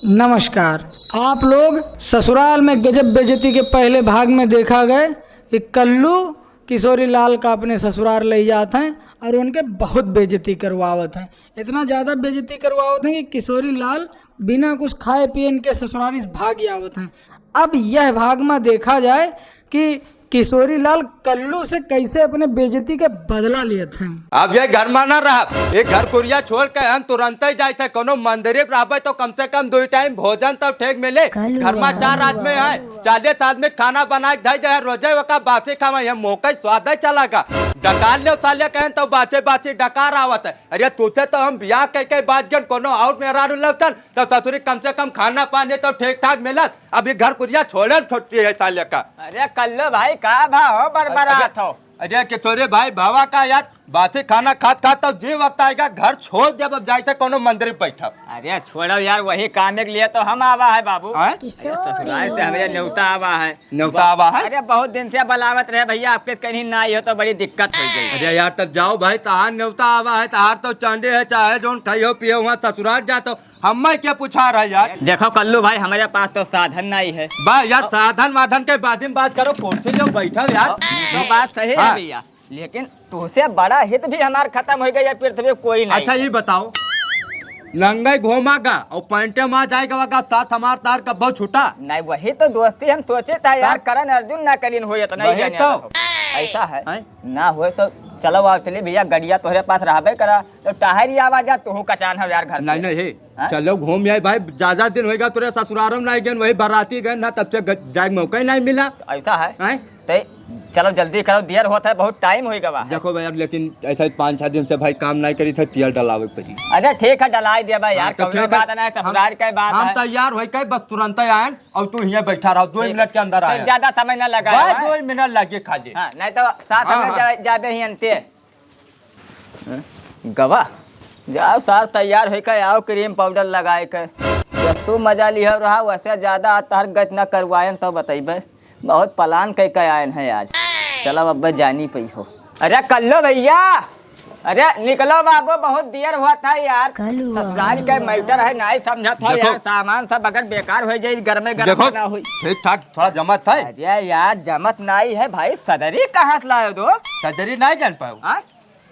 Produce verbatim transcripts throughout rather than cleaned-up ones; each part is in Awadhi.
नमस्कार। आप लोग ससुराल में गजब बेइज्जती के पहले भाग में देखा गए कि कल्लू किशोरी लाल का अपने ससुराल ले जात हैं और उनके बहुत बेइज्जती करवावत हैं। इतना ज़्यादा बेइज्जती करवावत हैं कि किशोरी लाल बिना कुछ खाए पिए इनके ससुराल से भाग आवत हैं। अब यह भाग में देखा जाए कि किशोरी लाल कल्लू से कैसे अपने बेइज्जती के बदला लेत हैं। अब ये घर में ना रह, ये घर कुरिया छोड़ के हम तुरंत ही जाए थे। कोनो मंदिर रहबे तो कम से कम दो टाइम भोजन तो ठीक मिले। कल्लू घर में चार आदमी है, चालीस आदमी खाना बना के धई जाए, रोजे ओका बासी खावा, ये मौका ही स्वाद ही चला गा। डकार ले साले कहें तो बासी बासी डकार आवत है। अरे तुझे तो हम बियाह कह के बात गन कोनो और मेहरारू लौटन तो ससुरी कम से कम खाना पानी तो ठीक ठाक मिलत। अब ये घर कुरिया छोड़े छोटी है साले का। अरे कल्लू भाई, का भा हो बरबरात हो? अरे किशोरी भाई, भावा का यार, बासी खाना खात खात तो जे वक्त आएगा घर छोड़ देब, अब जाए थे कोनो मंदिर में बैठब। अरे छोड़ो यार, वही काम के लिए तो हम आवा है बाबू। हैं? अरे ससुराल से हमें न्योता आवा है। न्योता आवा है? अरे बहुत दिन से बुलावत रहे भैया, आपके कहीं ना आई हो तो बड़ी दिक्कत हो गई। अरे यार तब जाओ भाई, तहार न्योता आवा है, तहार तो चांदे है, चाहे जोन खाई हो पियो वहाँ ससुराल जा तो हमें क्या पूछा रहा है यार? देखो कल्लू भाई, हमारे पास तो साधन नहीं है। बा यार, साधन वाधन के बाद में बात करो, कुर्सी जो बैठो यार। तो बात सही है हाँ। भैया, लेकिन तुझसे बड़ा हित भी हमार खत्म हो गया, पृथ्वी कोई नहीं। अच्छा ये बताओ, लंगई घूमागा और पैंटे में जाएगा वागा साथ हमार तार का बहुत छूटा। नहीं, वही तो दोस्ती हम सोचे था यार, हाँ। करण अर्जुन ना करीन हो इतना ही वही जाने तो। वाला हो। ऐसा है। हैं? ना होए तो चलो आओ, चलिए भैया, गड़िया तोहरे पास रहबे करा, तो टहरी आवा जा, तोहू कचान हो यार घर नहीं, पे। नहीं, हे, हाँ? चलो घूम आए भाई, ज्यादा दिन होएगा तोरे ससुरारों में नहीं गए, वही बाराती गए ना, तब से ग-, जाए के मौका ही नहीं मिला। तो ऐसा है? हैं? तो चलो जल्दी करो, देर होता है, बहुत टाइम हो गवा है। देखो भाई, अब लेकिन ऐसा ही पाँच छह दिन से भाई काम नहीं करी था, तेल डलावे के पड़ी। अरे ठीक है, डलाई दे भाई हाँ, यार, तो कौनो ठीक है। बात नहीं, हम, ससुराल के बात हम है। तैयार होई के बस तुरंत आए और तू हियाँ बैठा रहो, दो ठीक है। मिनट के अंदर तो आए। ज्यादा समय ना लगा बस यार। दो मिनट लगे खाली। हाँ, नहीं तो साथ हाँ, में हाँ। जा-, जाबे ही अंते। गवा, जाओ सार तैयार होइके आओ, क्रीम पाउडर लगाइके। जस तू मजा लिहो रहा, वैसे ज्यादा आज तहर गत न करवाएन तो बतइबे। बहुत प्लान कइके आएन है आज। चलो अब जानी पइहो। अरे कल्लो भैया, अरे निकलो बाबू, बहुत देर हुआ था यार। कल्लू। ससुराल के मैटर है, नहीं समझत हो देखो, यार, सामान सब अगर बेकार हो जाए, घर में गर्म देखो, ना हुई। ठीक ठाक थोड़ा जमत है। अरे यार जमत नहीं है भाई, सदरी कहाँ से लायो दोस्त? सदरी नहीं जान पाओ। हाँ?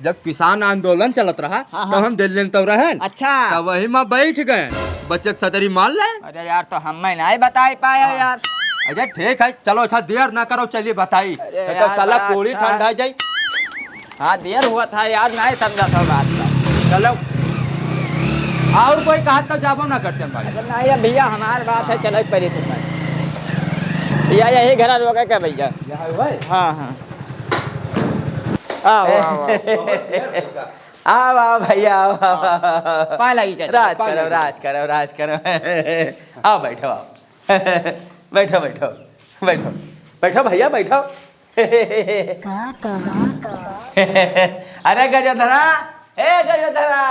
जब किसान आंदोलन चलत रहा, हाँ, तो हाँ। हम दिल्ली में तो रहन। अच्छा। तो वही में बैठ गए, बच्चे के सदरी मार ले। अरे यार, तो हम मैं नहीं बताई पाया हाँ। यार। अच्छा, ठीक है, चलो, अच्छा, देर ना करो, चलिए बताई। अरे नहीं तो यार, चला, बड़ा पूरी अच्छा। ठंडा जाई। हाँ, देर हुआ था यार, नहीं समझा था बात का। चलो, और कोई कहा तो जाबो ना करते भाई। अरे नहीं, अब भैया, हमार बात है, चलो, परी से भाई। भैया, यही घर रोके का भैया। यहाँ है भाई? हाँ, हाँ। आओ, आओ, आओ। बहुत देर होगा। आओ, आओ भैया, आओ, आओ, आओ। पाँय लागी चाचा। राज पाँय करो, लागी। राज करो, राज करो। आओ, बैठो, आओ। बैठो, बैठो, बैठो। बैठो भैया, बैठो। का, का, का? अरे गजोधरा, ए गजोधरा,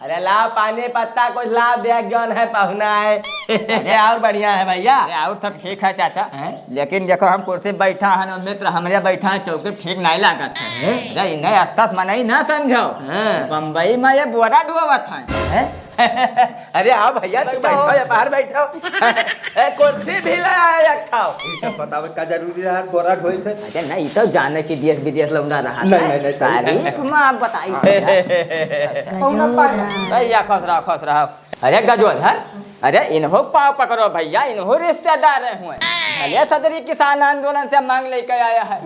अरे लाव पानी पत्ता कुछ लाव दे, जौन है पहुना है। अरे और बढ़िया है भैया। अरे और सब ठीक है चाचा। हैं? लेकिन देखो हम कुर्सी बैठा है ना मित्र, हमरे बैठा है चौकी ठीक नहीं लागत है। हैं? अरे इन्हें अस्ता मनई ना समझो। हाँ। बम्बई में ये बोरा ढोवत है। हैं? अरे आओ भैया, तू बैठो। बैठो, या बाहर बैठो। ए, कुर्सी भी ले आया एक ठाव। ये सब बतावे का जरूरी है, बोरा ढोई थे। अरे नहीं, ई तो जाने कि देश विदेश लौंडा रहा नहीं, था। नहीं, नहीं, सही है। तारीफ में आप बताई हाँ। थे यार। गजोधर। भैया खुश रहो, खुश रहो। अरे गजोधर, अरे इन्हो पाँव पकड़ो भैया, इन्हो रिश्तेदार हुए। भले सदरी किसान आंदोलन से मांग लेके आया है।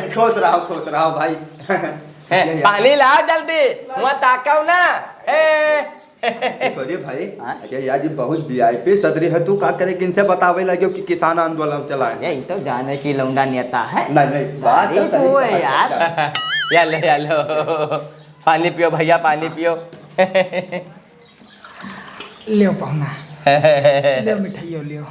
खुश रहो, खुश रहो भाई। ए, ये, ये। पानी लाओ जल्दी, वहाँ ताकाओ ना। ए, सॉरी भाई, हाँ? अरे यार, ये बहुत वीआईपी सदरी है, तू का करे कि इनसे बतावे लगे कि किसान आंदोलन चलाए? अरे, ये तो जाने कि लौंडा नेता है। नहीं, नहीं, बात तो तारीफ सही हुए बात है यार। यार। या ले, या लो। पानी पियो भैया, पानी पियो। लियो पहुना। लियो मिठाइयो लियो।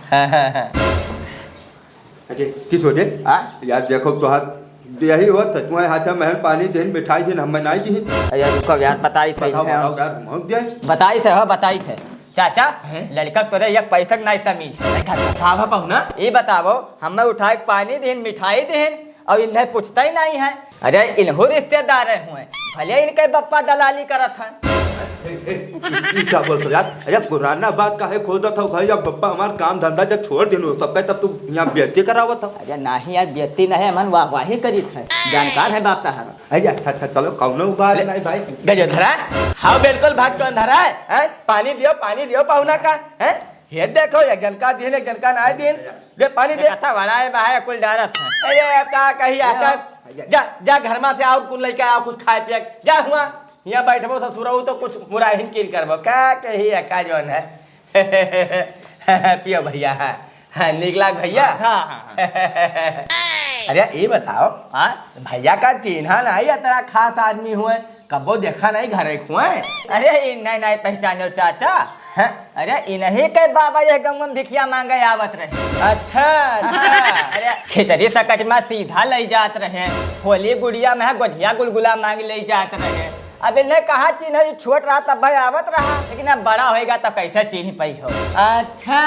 अरे, किस हो रे? हाँ? यार, देखो, तोहार यही होत है, तुम्हारे हाथ में महल पानी देन, मिठाई देन, हमें नहीं दी। अरे, रुको यार, बताई थे बताओ, इनसे। बताओ यार, हम दे। बताई थे, हो, बताई थे। चाचा, हैं? लड़का तोरे एक पैसा के नहीं तमीज है। अरे, का, का, का बा पहुना? ये बताओ, हमें उठाए के पानी देन, मिठाई देन, और इन्हें पूछता ही नहीं है। अरे, इन्हों रिश्तेदार हुए, भले इनके बप्पा दलाली करत हैं। ए, ए, ई, ई का बोलत हो यार? अरे पुराना बात काहे खोदत हो भाई? अब बप्पा हमार काम धंधा जब छोड़ दिनु सबका, तब तू यहाँ बेइज्जती करावत हो। अरे नाही यार, बेइज्जती नहीं, हमन वाहवाही करीत है, जानकार है बाप तहार। अरे अच्छा, अच्छा, चलो, कौनो बात अरे, नहीं भाई। गजोधरा, हाँ, बिल्कुल भाग कौन धरा है, हैं? पानी दियो, पानी दियो, पाहुना का, हैं? ये देखो, एक जन का दिन, एक जन का नाय दिन। दे पानी दे। कथा बड़ा है, बाहर कुल डारत है। अरे, अब का कही, ये आका? जा, जा, घर में से और कुल लेके आओ, कुछ खाए पिए। जा हुआ, यहाँ बैठबो ससुरऊ तो कुछ मुराहिन कील करबो। का कही, आका जौन है। पियो भैया, हाँ, हाँ, निकला भैया। हाँ, हाँ, हाँ। अरे, ये बताओ, हाँ? भैया का चिन्हा नहीं, इतना खास आदमी हुए, कबो देखा नहीं घरे खुए। अरे, ई नहीं, नहीं पहचानो चाचा। हैं? अरे, इन्हीं के बाबा ये गाँव में भिखिया मांगे आवत रहे। अच्छा, अच्छा। अरे, खिचड़ी सकट में सीधा ले जात रहे, होली गुड़िया में गोझिया गुलगुला मांग ले जात रहे। अब इन्हें कहाँ चिन्ह, ई छोट रहा तब भाई आवत रहा, लेकिन अब बड़ा होएगा तब कैसे चिन्ह पाई हो। अच्छा,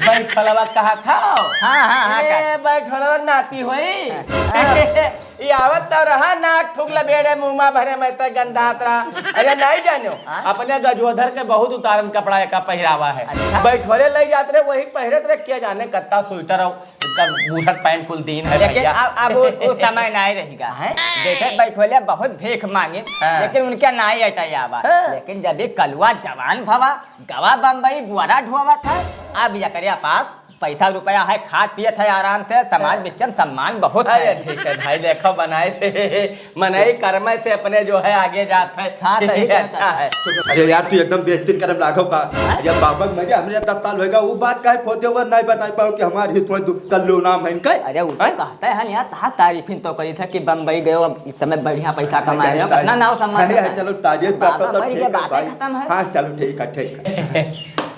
बैठलवा कहा था? हाँ, हाँ, हाँ, ए, का? बैठलवा नाती होई। हाँ। ई आवत तो रहा, नाक थूक लबेड़े, मुँह मा भरे, मैं तो गंधात रहा। अरे नहीं जानो, हाँ? अपने गजोधर के बहुत उतारन कपड़ा एका पहिरावा है। अच्छा। बैठोले लई जात रहे, वही पहिरत रहे, क्या जाने कत्ता स्वेटर और इनका बूढ़त पैंट कुल दीन है लेकिन भैया। अब, अब वो, वो समय नहीं रहेगा। हैं? देखे बैठोले बहुत भीख मांगे, हाँ। लेकिन उनके नहीं अटाई आवा। हाँ। लेकिन जब ये कलुआ जवान भवा, गवा बम्बई बुआरा ढोवत है, अब एकरे पास पैसा रुपया है, खात पियत है आराम से, समाज हाँ। बिच्चन सम्मान बहुत अरे है। ठीक है भाई, देखो बनाए से, मनई कर्म से अपने जो है आगे जात है। हाँ, सही कहता अच्छा है। है। अरे यार, तू एकदम बेइज्जती करम लागो का। हाँ? अरे बाबा, मरे हमरे दस साल होएगा, वो बात काहे खोदे हुआ नहीं बताई पाओ कि हमार हित में दु-, कल्लू नाम है इनका? अरे वो तो हैं? कहते हैं यार, तहार तारीफिन तो करी था कि बम्बई गयो, अब इस समय बढ़िया पैसा कमा अरे रहे हो, तारीफ, कितना नाव सम्मान अरे देता है। चलो तारीफ करता बाबा तो मर ठीक गए, है बातें भाई। खत्म है। हाँ, चलो ठीक है, ठीक है।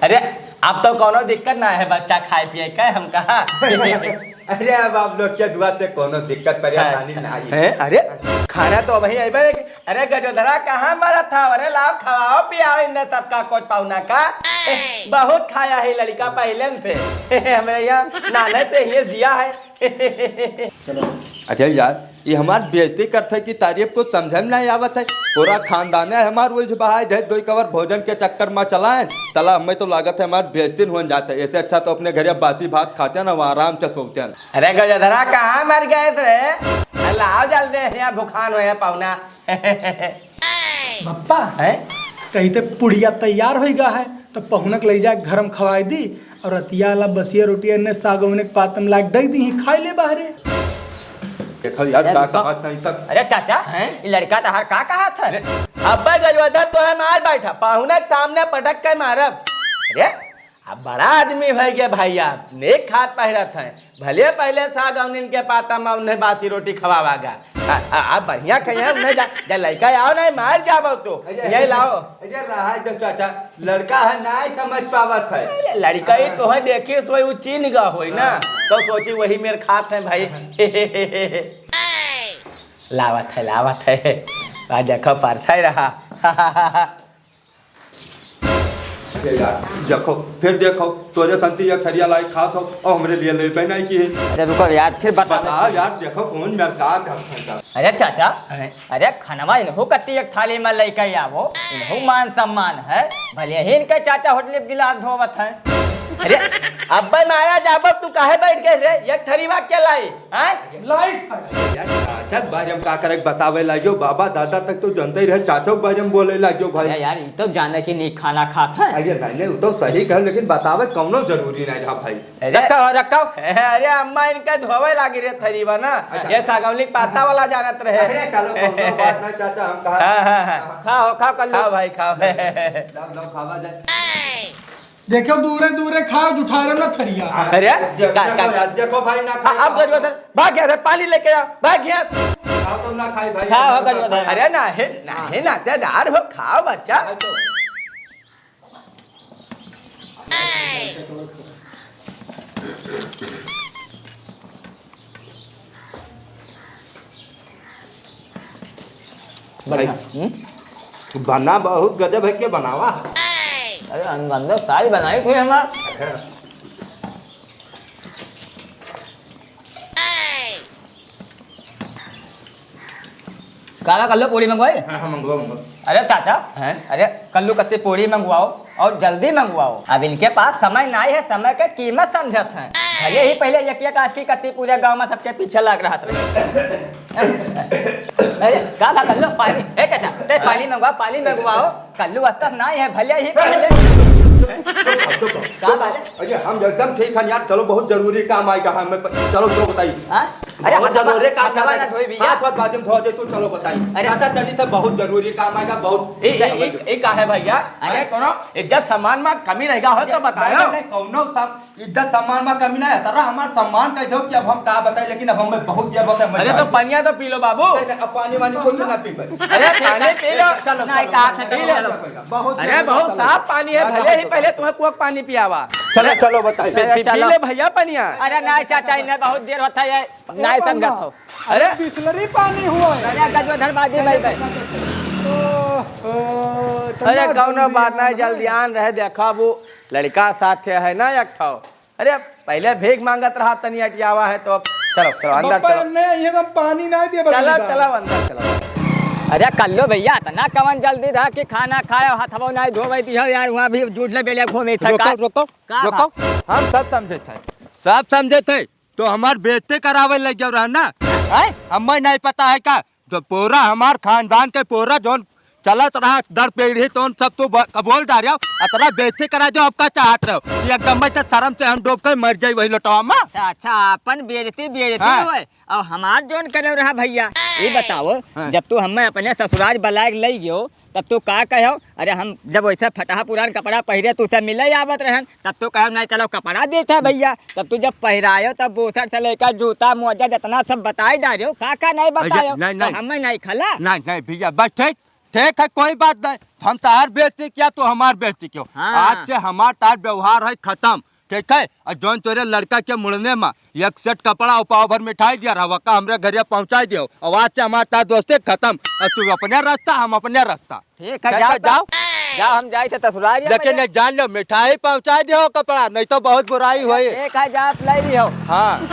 अरे, अब तो कौनो दिक्कत ना है, बच्चा खाए पिए के, हम कहा। अरे, अब आप लोग के दुआ से कौनो दिक्कत परेशानी हैं? नहीं है। हैं? अरे, खाना तो वहीं अइबे रे। अरे, गजोधरा, कहाँ मरत था? अरे, लाओ, खवाओ, पियाओ इन्हें सबका, कुछ पाहुना का। बहुत खाया है लड़का पहले से। हमरे यहाँ नाने से ही जिया है। अच्छा यार, ये हमार बेइज्जती करत है कि तारीफ कुछ समझे में नहीं आवत है। पूरा खानदान है हमार उलझ बहाय जाए, दो कवर भोजन के चक्कर में चलाएं। साला हमें तो लागत है हमार बेइज्जती होन जात है। ऐसे अच्छा तो अपने घरे बासी भात खाते हैं ना, वहाँ आराम से सोते हैं। अरे गजोधरा, कहाँ मर गए थे रे? अरे लाओ जल्दी, यहाँ भुखान हुए हैं पाहुना। बप्पा, हैं? कही ते पुड़िया तैयार होई गा है, तो पहुनक लई जाए घर में खवाई दी, और रतिया वाला बसिया रोटी एन्ने सागौने के पातम लाग दई दी, खाई ले बाहरे। देखो यार, अरे का रुको। कहा था ई सब? अरे चाचा, हैं? ई लड़का तहार का कहा था? अरे, अब्बे गजोधर तो है मार बैठा, पाहुना के सामने पटक के मारब। अरे, अब बड़ा आदमी भई गए भाई, आप नेक खात पहिरत हैं, भले पहले सागौनिन के पाता में उन्हें बासी रोटी खवावा गा। आ, आ, आप बढ़िया कहिए, उन्हें जा, जा लड़का आओ ना, मार जाबो तो। अरे, यही लाओ। अरे, रहा दो चाचा, लड़का है, ना समझ पावत है। अरे, लड़का ही तो है, देखिए, सोई वो चीन गा होई ना, हाँ। तो सोची वही मेर खात है भाई। लावत है, लावत है। आ देखो, परथा ही रहा। ये यार, देखो, फिर देखो, तोरे संती एक थरिया लाई खात हो, और हमरे लिए लेबे नहीं की। अरे रुको यार, फिर बता। बता यार, देखो कौन मेरे साथ घर खा। अरे चाचा, हैं? अरे खनवा इनहू कत्ती एक थाली में लेके आवो, इनहू मान सम्मान है, भले ही इनके चाचा होटल में गिलास धोवत है। अरे अब्बे मारा जाबो, तू काहे बैठ गए रे? एक थरी में के लाई? हैं? लाइट है। यार, चाचा के बारे में का करे के बतावे लागियो, बाबा दादा तक तो जानते ही रहे, चाचा के बारे में बोले लागियो भाई। अरे यार, ई तो जाने कि नहीं खाना खात है। अरे नहीं, नहीं, वो तो सही कहे, लेकिन बतावे कौनो जरूरी नहीं रहा भाई। अरे, रखो, रखो। अरे अम्मा इनका धोवे लागी रे थरीबा ना। अच्छा। ये सागौनी पाता वाला जानत रहे। अरे चलो, कौनो बात ना चाचा, हम कहा। हाँ, हाँ, हाँ। खाओ, खाओ, कर लो। खाओ भाई, खाओ। लो, लो, खावा जाए। देखो, दूरे दूरे खाओ, जुठारे ना थरिया। अरे, देखो, का, का? यार, देखो भाई, ना खाओ। अब गजवा सर, भाग गया रे, पानी लेके आ, भाग गया। खाओ तो ना खाई भाई, खाओ, खाओ गजवा सर। अरे ना, हे, ना, हे, नातेदार हो, खाओ बच्चा। खाओ तो। बढ़िया। भाई, हम्म? बना बहुत गजब है, के बनावा? अरे, अनुबंधक ताई बनाई थी हमार। काला कल्लू पूड़ी मंगवाई? हाँ, हाँ, मंगवा, मंगवा। अरे चाचा, हैं? अरे कल्लू कत्ती पूड़ी मंगवाओ और जल्दी मंगवाओ। अब इनके पास समय नाहीं है, समय के कीमत समझत हैं। भले ही पहले एक एक आदमी कत्ती पूरे गाँव में सबके पीछे लाग रहत रहे। अरे का बा कल्लू, पानी? ए चाचा, ते पानी मंगवा, पानी मंगवाओ। कल्लू अस्तर नाहीं है, भले ही पहले। चुप, चुप, चुप, चुप। का बात है? अरे हम एकदम ठीक हैं यार, चलो बहुत जरूरी काम आएगा हमें, प-, चलो, चलो बताइए। हाँ? अरे बहुत हथवा, जरूरी काम हथवा याद ना है। धोई भैया। हाथ, हाथ बाजू में धो दे तू, चलो बताइए। अरे चाचा चली थे, बहुत जरूरी काम आएगा, बहुत। ए, ए, ए, ए, का है भैया? अरे अरे कोनो इज्जत सम्मान में कमी रहेगा हो तो नहीं, बताओ। नहीं, नहीं, कौनो सब इज्जत सम्मान में कमी ना है, तरा हमार सम्मान कह दो कि अब हम का बताएं, लेकिन अब हमें बहुत देर होता है, अरे तो पनिया तो पी लो बाबू। नहीं, नहीं, अब पानी वानी कुछ ना पीबे। अरे पानी पी लो। चलो, नहीं, चलो, कहा था चलो, पी लो। चलो, बहुत अरे देर बहुत होता है। साफ पानी है, हाँ, भले ही हाँ, पहले तुम्हें कोक पानी पियावा। चलो, चलो, बताइए। पी, पी, पी चलो। ले भैया पनिया। अरे नहीं चाचा, इन्हें बहुत देर होता है, नहीं समझत हो। अरे बिसलरी पानी हुआ है। अरे गजोधर बाजी भाई भाई। ओहो, अरे कौनो बात नहीं, जल्दी आन रहे, देखा वो लड़का साथ है ना एक ठो। अरे पहले भीख मांगत रहा, तनी अटियावा है तो अब चलो, चलो अंदर बप्पा चलो। ने ये हम पानी नहीं दिए चलो, बता। चलो अंदर चलो। अरे कल्लू भैया, इतना कवन जल्दी रहा कि खाना खाए, हथवो नहीं धोवे दियो यार, वहाँ भी जूठ ले बेले घूमे थे रोको, का? रोको, का रोको। बा? हम सब समझे थे, सब समझे थे, तो हमार बेइज्जती करावे लग जाओ रहा ना। हैं? हमें नहीं पता है का? जो पूरा हमार खानदान के पूरा जोन चलत रहा दर पीढ़ी, तो उन सब तू ब-, कबूल डारियो, अतरा बेइज्जती करा दो, अब का चाहत रहो कि एकदम मैं तो शर्म से हम डूब के मर जाई वही लोटवा में। अच्छा, अच्छा, अपन बेइज्जती, बेइज्जती हाँ। होए, और हमार जोन करे रहा भैया, ये बताओ, हाँ। जब तू हमें अपने ससुराल बुलाए के ले गयो, तब तू का कहो? अरे हम जब वैसे फटहा पुरान कपड़ा पहिरे, तू से मिले आवत रहन, तब तू कहो, "नहीं, चलो कपड़ा देते हैं भैया।" तब तू जब पहिरायो, तब बूसट से लेकर जूता, मोजा, जितना सब बताई डारियो, का का नहीं भैया, बतायो? नहीं, तो नहीं। हमें नहीं खला? नहीं, नहीं भैया, बस ठीक, ठीक है, कोई बात नहीं। हम तार बेइज्जती किया, तो हमार बेइज्जती क्यों? हाँ। आज से हमार तार व्यवहार है खत्म, ठीक है? और जौन तोरे लड़का के मुड़ने में एक सेट कपड़ा और पाव भर मिठाई दिया रहा, वका हमरे घरे पहुँचाई दियो। और आज से हमार तार दोस्ती खत्म। और तू अपने रास्ता, हम अपने रास्ता। ठीक है, ठीक जाओ है, तो। जाओ। जाओ, हम जाए थे ससुराल या लेकिन भैया। ये जान लो, मिठाई पहुँचाई दियो, कपड़ा, नहीं तो बहुत बुराई होई। ठीक है, जाओ, आप ले लियो। हाँ।